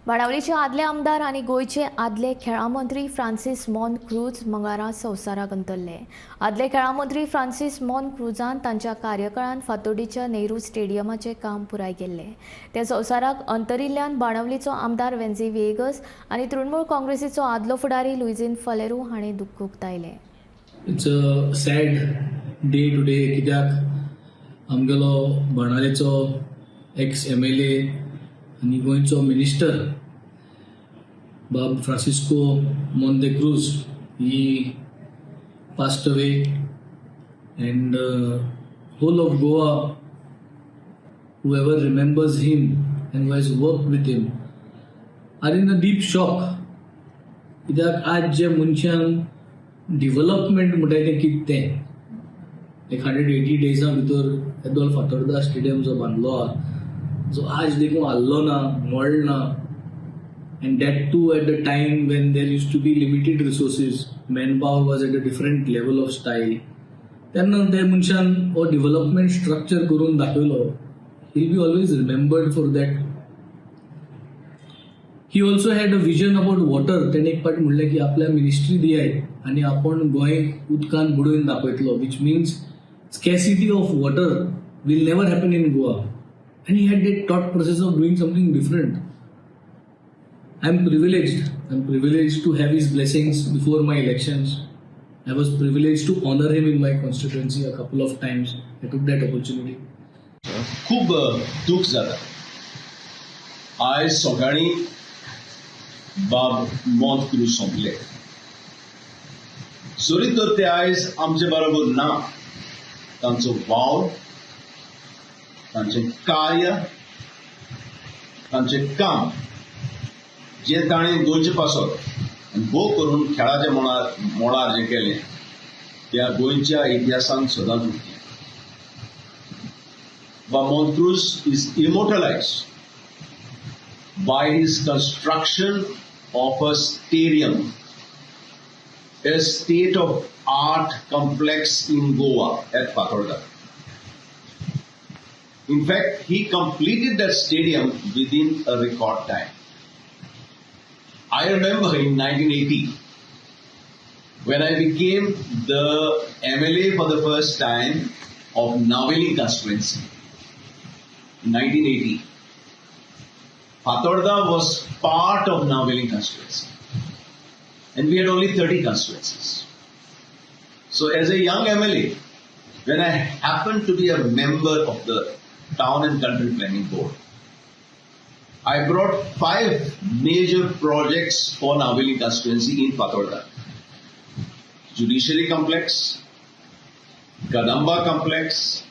बाणावलीचे आदले आमदार आनी गोंयचे आदले खेळां मंत्री फ्रांसीस मोन क्रूज मंगळारा संवसाराक अंतरले. आदले खेळां मंत्री फ्रांसीस मोन क्रूजान तांच्या कार्यकाळांत फातोर्डीच्या नेहरू स्टेडियमाचें काम पुराय केल्लें. ते संवसाराक अंतरिल्ल्यान बाणावलीचो आमदार वेन्झी व्हिएगस आनी तृणमूल काँग्रेसीचो आदलो फुडारी लुईझीन फलेरू हांणी दुख्ख उक्तायलें. It's a sad day today, कित्याक आमगेलो बाणावलेचो एक्स एमएलए आनी गोंयचो मिनिस्टर बाब फ्रांसिस्को मोन दे cruise, he passed away and whole of Goa, whoever remembers him and who has worked with him, are in a deep shock, कित्याक आज जे मनशान डिव्हलपमेंट म्हणटाय तें कितें तें एक 180 डेजां भितर येदोळ फातोर्डा स्टेडियम जो बांदलो आहा, जो आज देखून हाल्लो ना, मोडलो ना, and that too at the time when there used to be limited resources, manpower was at a different level of style, तेन्ना त्या मनशान हो डिव्हलपमेंट स्ट्रक्चर करून दाखयलो. He'll be always remembered for that. He also had a vision about water. तेणें एक पाट म्हणलें की आपल्या मिनिस्ट्री दियाय आनी आपूण गोंय उदकान बुडोवन दाखयतलो, which means scarcity of water will never happen in Goa, and he had that thought process of doing something different. I am privileged. I am privileged to have his blessings before my elections. I was privileged to honor him in my constituency a couple of times. I took that opportunity. खूब दूख जाता. आयज सकाळीं बाब मोंत cruise सोंपले. जरी तर ते आयज आमचे बरोबर ना, तांचो वावर, तांचें कार्य, तांचें काम जें ताणें गोंयचे पासत आनी भोव करून खेळाच्या मळार जें केलें, त्या गोंयच्या इतिहासांत सदांच उरतलें. But Mont Cruz is immortalized by his construction of a stadium, a state of art complex in Goa at Fatorda. In fact, he completed that stadium within a record time. I remember in 1980, when I became the MLA for the first time of Navelim constituency in 1980. Fatorda was part of Navelim constituency. And we had only 30 constituencies. So as a young MLA, when I happened to be a member of the Town and Country Planning Board, I brought five major projects for Navelim constituency in Fatorda. Judiciary complex, Kadamba complex,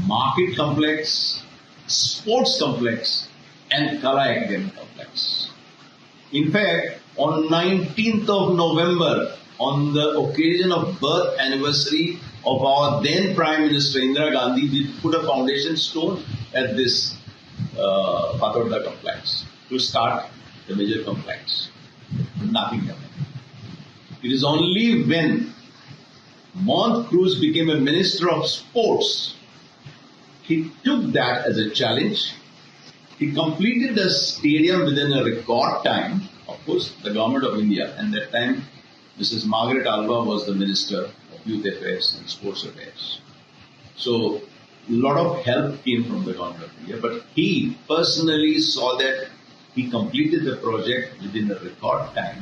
market complex, sports complex, and Kala Academy complex. In fact, on 19th of November, on the occasion of birth anniversary of our then Prime Minister Indira Gandhi, we put a foundation stone at this Fatorda complex to start the major complex. Nothing happened. It is only when Mont Cruz became a minister of sports, he took that as a challenge. He completed the stadium within a record time. Of course, the government of India, and that time Mrs. Margaret Alva was the Minister of Youth Affairs and Sports Affairs. So, a lot of help came from the government of India, but he personally saw that he completed the project within a record time.